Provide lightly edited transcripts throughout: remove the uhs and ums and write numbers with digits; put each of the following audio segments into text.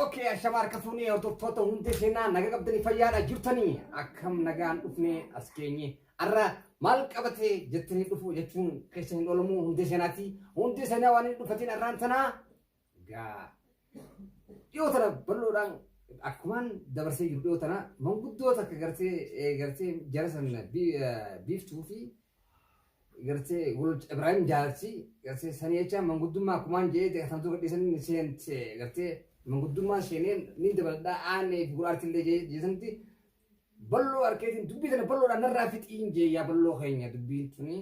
Okay, ashama harka fuunee hordoftoota hundee seenaa naga qabdanii fayyaadha jirtanii akkam nagaan dhufnee as geenye arra maal qabatee jettanii dhufu jechuun keessa hin oolamu hundee seenaati. Hundee seenaa waan hin dhufatiin arraan tanaa gaa dhiyoo tana bal'oodhaan akkumaan dabarsee jiru dhiyoo tana manguddoo takka gartee gartee jara san biiftuu fi gartee Ibrahim jaarsi gartee sanii jecha manguddummaa akkumaan jedhee kan dura dhiisan seente gartee manguddummaan seenee ni dabaladhaa aanee fi guraarti illee jeesanitti balloo harkeetiin dubbii tana balloodhaan narraa fixiin jee yaa balloo keenya dubbiin tuni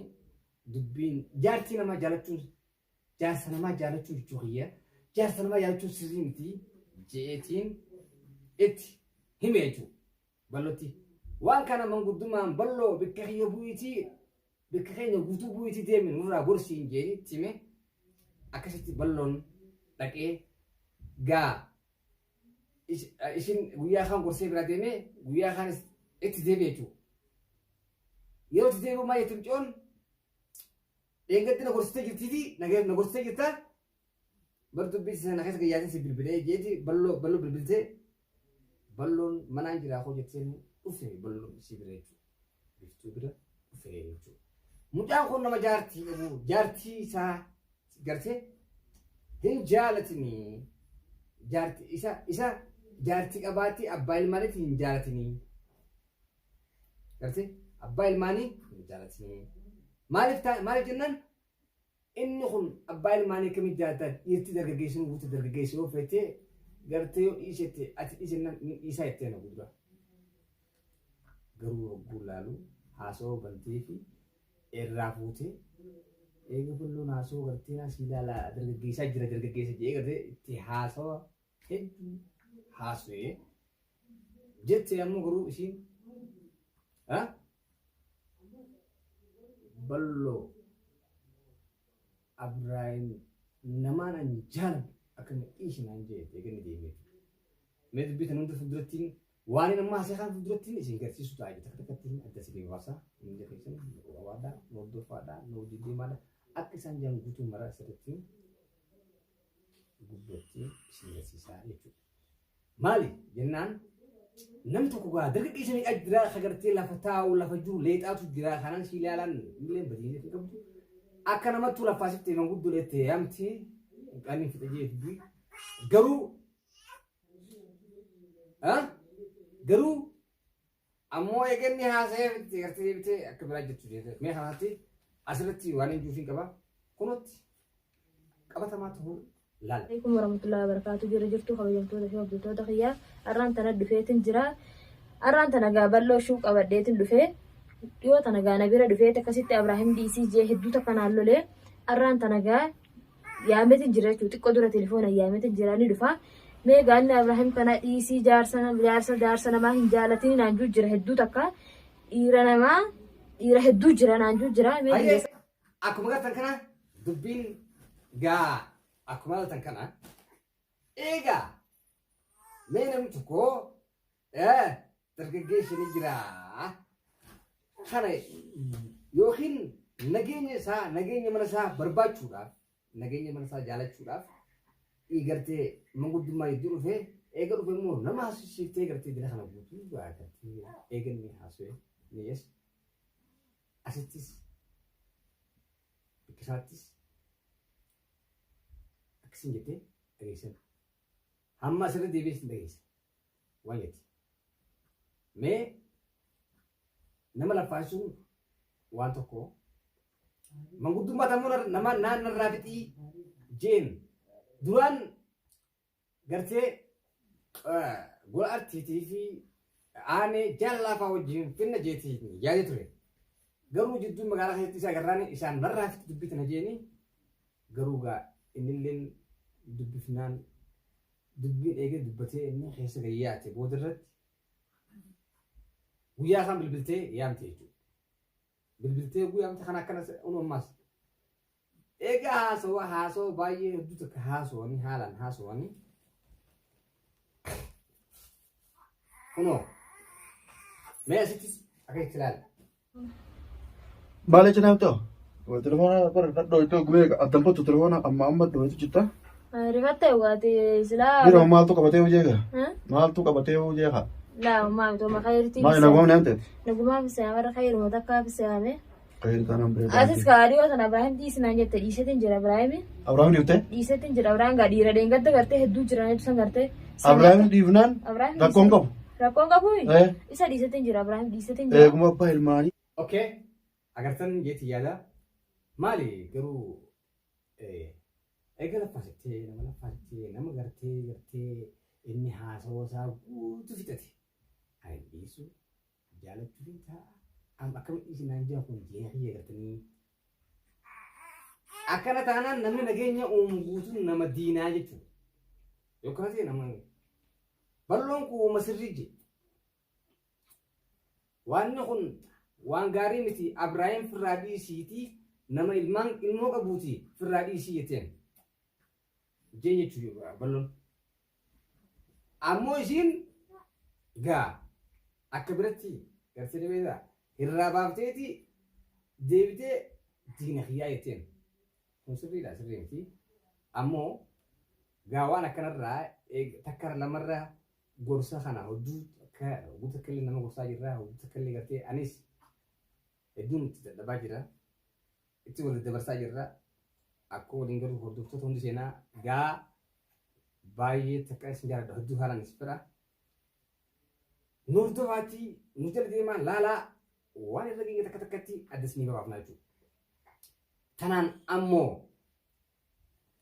dubbiin jaartii namaa jaalachuun jaarsa namaa jaalachuu jechuu kiyya jaarsa namaa jaalachuun sirrii miti jeetiin itti hime jechuudha ballotti. Waan kana manguddummaan balloo bikka kiyya bu'iitii bikka keenya guutuu bu'iitii deemi nurraa gorsiin jeeni itti hime akkasitti balloon dhaqee gaa isin guyyaa kaan gorsee biraa deemee guyyaa kaan itti deebi'e jechuudha. Yeroo itti deebi'u maal jetti mucoon dheengaddi na gorsitee jirtiiti na gorsitee jirta bar dubbii sana keessa gayyaatiin si bilbilee jeeti balloo balloo bilbiltee balloon manaan jiraa koo jetteen dhufe balloon isii bira jechuudha. Biftuu bira dhufe jechuudha. Mucaan kun nama jaartii qabu jaartii isaa gartee hin jaalatinii jaartii isa isa jaartii qabaatti abbaa ilmaaniitti hin jaalatinii. Gartee abbaa ilmaanii hin jaalatinii. Maaliif maaliif jennaan inni kun abbaa ilmaanii akkamitti jaalata dhiirti dargaggeessi nu guutu dargaggeessi yoo feete gartee yoo dhiisette ati dhiisennaan ni dhiisaa jettee na gudura. Garuu hogguu laalu haasawaa bantee fi irraa fuutee eega balloon haasawaa gartee naa si ilaala dargaggeessaa jira dargaggeessa jedhee gartee itti haasawa hedduu haasawee jette ammoo garuu isiin balloo Abraahim namaan an jaaladhu akka na dhiisi naan jee eega inni deemee. Mee dubbii tan hunda fuuldurattiin waan inni amma haasa'e kan fuuldurattiin isin garsiisu ta'a jechuudha. Takka takkatti adda isin baasa. Hunda keessan nu qabaadhaa, nu hordofaadhaa, nu wajjin deemaadhaa. Akka isaan jiran guutuu mara asirratti gubbatti isin garsiisaa jechuudha. Maali jennaan namni tokko gaa dargaggeessa meeqaa jira ka gartee lafa taa'u lafa jiru leexaatu jira kanan si ilaalan illee badiin hin qabdu. Akka namattuu lafaa sitti manguddoo leette yaamti qanii fixa jee dubbii. Garuu garuu ammoo eeganni haasa'ee itti gartee deebitee akka biraa jettu jeete. Mee kanaatti asirratti waan hin juufiin qaba. Kunutti qabatamaa ta'uu laala. Alaikum warahmatullahi wabarakatuh. Jira jirtu kabajamtoota fi hordoftoota kiyyaa. Arraan tana dhufeetin jira. Arraan tana gaa bal'oo shuu qabadheetin dhufee. Dhiyoo tana gaa na bira dhufeet akkasitti Abraahim dhiisii jee hedduu takka naan lolee. Arraan tana gaa yaameetin jira jechuudha. Xiqqoo dura telefoona yaameetin jira ni dhufa. Mee gaanni Abraahim kana dhiisii jaarsa jaarsa jaarsa namaa hin jaalatin naan juu jira hedduu takka. Dhiira namaa dhiira hedduu jira naan juu jira. Mee Hayyee akkuma gartan kana dubbiin gaa akkuma gartan kana eegaa mee namni tokko dargaggeessi ni jira kana yookiin nageenya isaa nageenya mana isaa barbaachuudhaaf nageenya mana isaa jaalachuudhaaf gartee manguddummaa gidduu dhufee eega dhufe immoo nama haasofsiiftee gartee dila kana guutuu gartee eega inni haasofee ni yes asittis bikkisaattis akkasiin jettee dhageessan hamma asirra deebi'ee sin dhageessa. Waan jetti. Mee nama laffaasuun waan tokko manguddummaa tammoo nama naan narraa fixii jeen duraan gartee gola artiitii fi aanee jaalaafaa wajjin finna jeetii yaadee ture. Garuu jidduu magaalaa keessatti isa agarraan isaan narraa fixi dubbii tana jeeni garuu gaa innilleen dubbifnaan dubbiin eegee dubbatee inni keessa gayyaate booda irratti guyyaa isaan bilbiltee yaamte jechuudha. Bilbiltee guyyaa yaamte kana akkana unu ammaas. Egaa haasawa haasawa baay'ee hedduu takka haasawanii haalaan haasawanii kunoo mee asittis akka itti ilaali. Maal jecha naaf ta'u? Telefoona bara dhadhoo iddoo gumee addan pottu telefoona amma amma dhooytu jirta. Rifatte dhugaati silaa. Dhiiroo maaltu qabatee hojii eega? Maaltu qabatee hojii eega? Laa maa mitoo maqaa Maali nagumaaf ni hamteeti? Nagumaaf se'ame khayruma takkaaf se'ame. Khayri taanaan beekaa. Atis kaa dhiyoo sana Ibrahim dhiisinaan jette dhiisetin jira Ibrahim. Abrahaam dhiiftee? Dhiisetin jira Ibrahim gaa dhiira dheengadda gartee hedduu jiran ibsan gartee. Abrahaam dhiifnaan Ibrahim rakkoon qabu. Rakkoon qabu. Eh. Isa dhiisetin jira Ibrahim dhiisetin jira. Eeguma abbaa ilmaanii. Okay. Agartan jeeti yaada. Maali garuu eega laffaasittee nama laffaasittee nama gartee gartee inni haasawaa isaa guutuu fixate. Ani dhiisu jaalachuu hin ta'a. Amma akkamitti dhiisinaan jira kun jireenya kiyya gartanii. Akkana taanaan namni nageenya uumu guutuun nama diinaa jechuudha. Yookaan ta'e nama bal'oon kun uuma sirrii je. Waanni kun waan gaarii miti Abrahaam firraa dhiisiitii nama ilmaan ilmoo qabuuti firraa dhiisii jetteen. Jeen jechuudha bal'oon. Ammoo isiin gaa akka biratti gartee deebisaa irraa baafteeti deebitee diina kiyyaa jetteen. Kun sirriidha sirrii miti. Ammoo gaa waan akkanarraa takka lamarraa gorsa kana hojii akka hojii takka illee nama gorsaa jirra hojii takka illee gartee anis hedduun itti dadhabaa jira itti wal dabarsaa jirra akka waliin garuu hordoftoota hundi seenaa gaa baay'ee takka isin jaalladha hedduu haalaan isin fedha. Nu hordofaatii nu jala deemaa laalaa waan irra geenye takka takkatti adda isinii babaafnaa jechuudha. Tanaan ammoo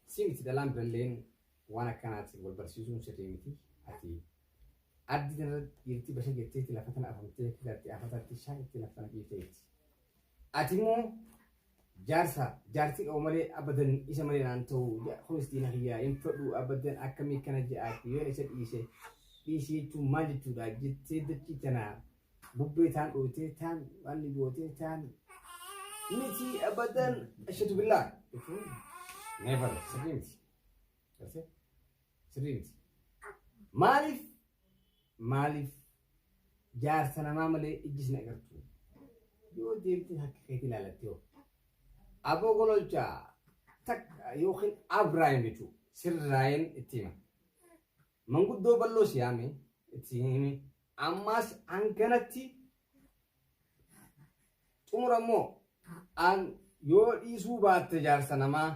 si miti dhalaan biralleen waan akkanaatiin wal barsiisuun sirrii miti. Ati addi tanarra dhiirti basha jetteetti lafa tana afamtee gartee afataatti shaa itti lafa tana dhiifteetti. Ati immoo jaarsa jaartii qabu malee abadan isa malee naan ta'u kunis diina kiyyaa hin fedhu abadan akkamii kana je'aati yoo isa dhiise dhiisi jechuun maal jechuudha jettee dachii tana bubbee taan dhootee taan waan gootee taan miti abadan ashatu billaa jechuun never sirrii miti. Gartee sirrii miti. Maaliif maaliif jaarsa namaa malee ijji sin agartu yoo deemtee harka keetii ilaalatte hoo aboo gololchaa takka yookiin Abrahaam jechuudha sirraayeen itti hima. Manguddoo bal'oo si yaame itti himi ammaas hanganatti xumura immoo an yoo dhiisuu baatte jaarsa namaa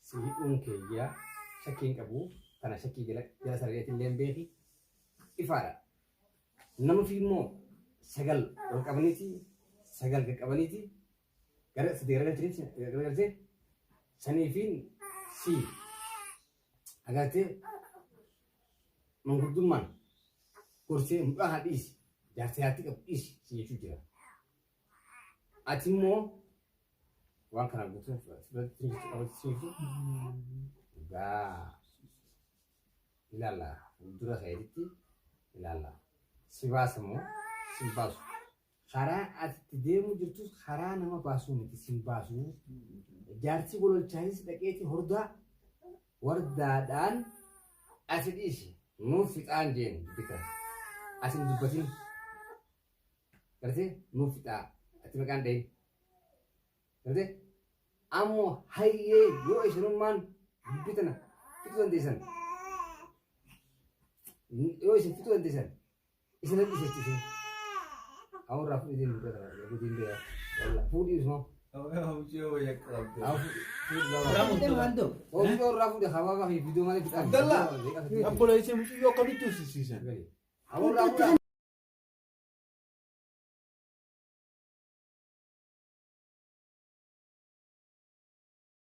si hidhuun keeyyaa shakkii hin qabu kana shakkii jala jala sarreetti illee beeki ifaadha. Nama fi immoo sagal ol qabaniiti sagal qaqqabaniiti gara sadii garagalchaniiti garagalchee saniifiin si agartee manguddummaan gorsee mucaa kana dhiisi jaarsa yaatti qabu dhiisi si jechuu jira. Ati immoo waan kana guutuu fudhatti qabatti gaa ilaalla fuuldura keetitti ilaalla. Si baasa moo si hin baasu. Karaa ati itti deemuu jirtus karaa nama baasuu miti si hin baasu. Jaarsi gololchaanis dhaqeeti hordaa wardaadhaan ati dhiisi nuuf fixaan jeen bita. Ati hin dubbatin. Gartee nuuf fixaa ati maqaan dhahin. Gartee ammoo hayyee yoo isinummaan dubbii tana fixuu dandeessan yoo isin fixuu dandeessan isin dhiisetti isin. Awwan irraa fuudhii deemu bira tana guutiin bira. Walla fuudhii isuma. Awwan irraa fuudhii hawaasa fi viidiyoo malee fixaa. Abdallah. Obboleessi mucayyoo akkamitti uffisiisan? Awwan irraa fuudhaa.